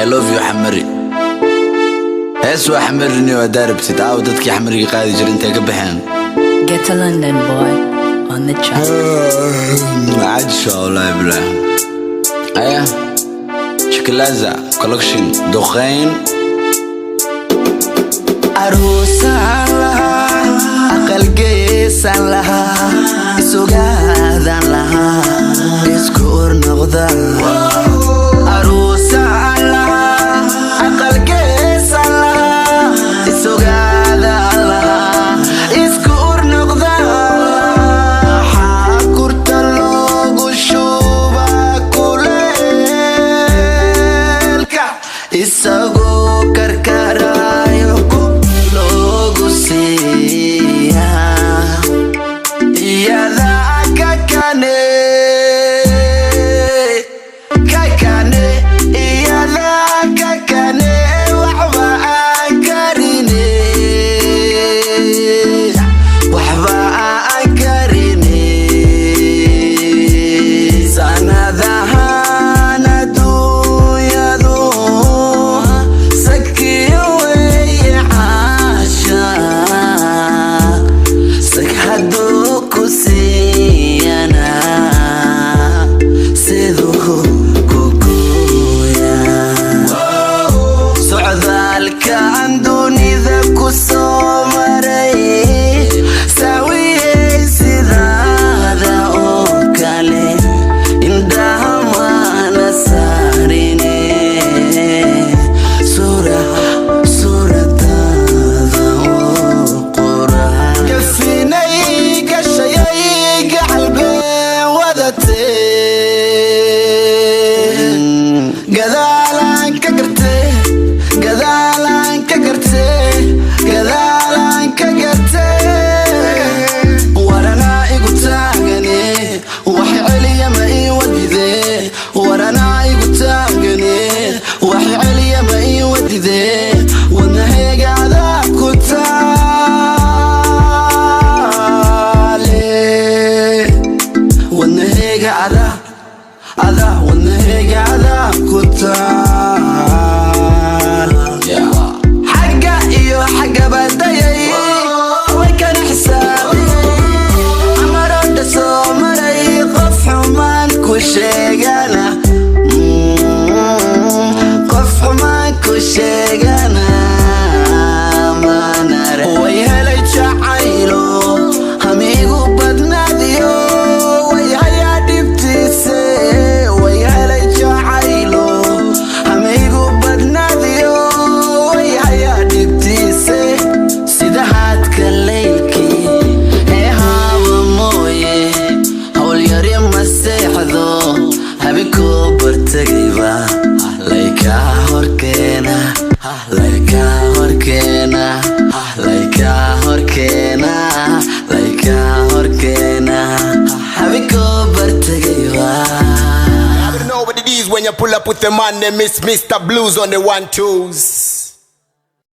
I love you, Xamari. Hees waa Xamarini, waa daarabtid. Aaw dadkii Xamariga qaadi jira, intay ka baxeen? Get to London boy on the track. Caajisha, wallahi bilah. Aya Chikalaza collection duqeyn. Aruusaan lahaa, aqalgeesaan lahaa, isugaadaan lahaa, isku ur noqda. Aruusaan lahaa, aqalgeesaan lahaa, isugaadaan lahaa, isku ur noqda. Maxaa kurta loogu shubaa kuleelka, isagoo karkaraayo ku loogu siiyaa? Iyada kakane kakane, iyada kakane, waxba aan karine, waxba aan karine. Sanadahan adduunyadu sakiyo weeye caasha, sag hadduu ku siiyana siduu ku gooya. Socdaalkan dunida ku soo maray, saawiyey sidaada oo kale, indhaha maana saarine, suuradaada oo qura gafinay gashayay gacalbeen wadatee, gadaalaan ka gartee, gadaalaan ka gartee, gadaalaan ka gartee. Waranaa igu taagane, wax celiya ma ii wadide. Waranaa igu taagane, wax celiya ma ii wadide. Wadnaheegaada ku taale, wadnaheega ada ada, wadnaheega ada ku taal. Xagga iyo xagga badayay, way kana xisaabiyey, amarodha soo maray, qof xumaan ku sheegana, qof xumaan ku sheegana manare. Way helay jacaylo hamiigu badnaadiyo, way hayaa dhibtiise. Way helay jacaylo hamiigu badnaadiyo, way hayaa dhibtiise. Sida haadka leylkii ee haaba mooye, howlyari ma seexdo, habeenkuu bartagayba laykaa horkeena, laykaa horkeena, laykaa horkeena, laykaa horkeena, habeenkuu bartagayba. You know what it is when you pull up with the man, they miss Mr. Blues on the one twos.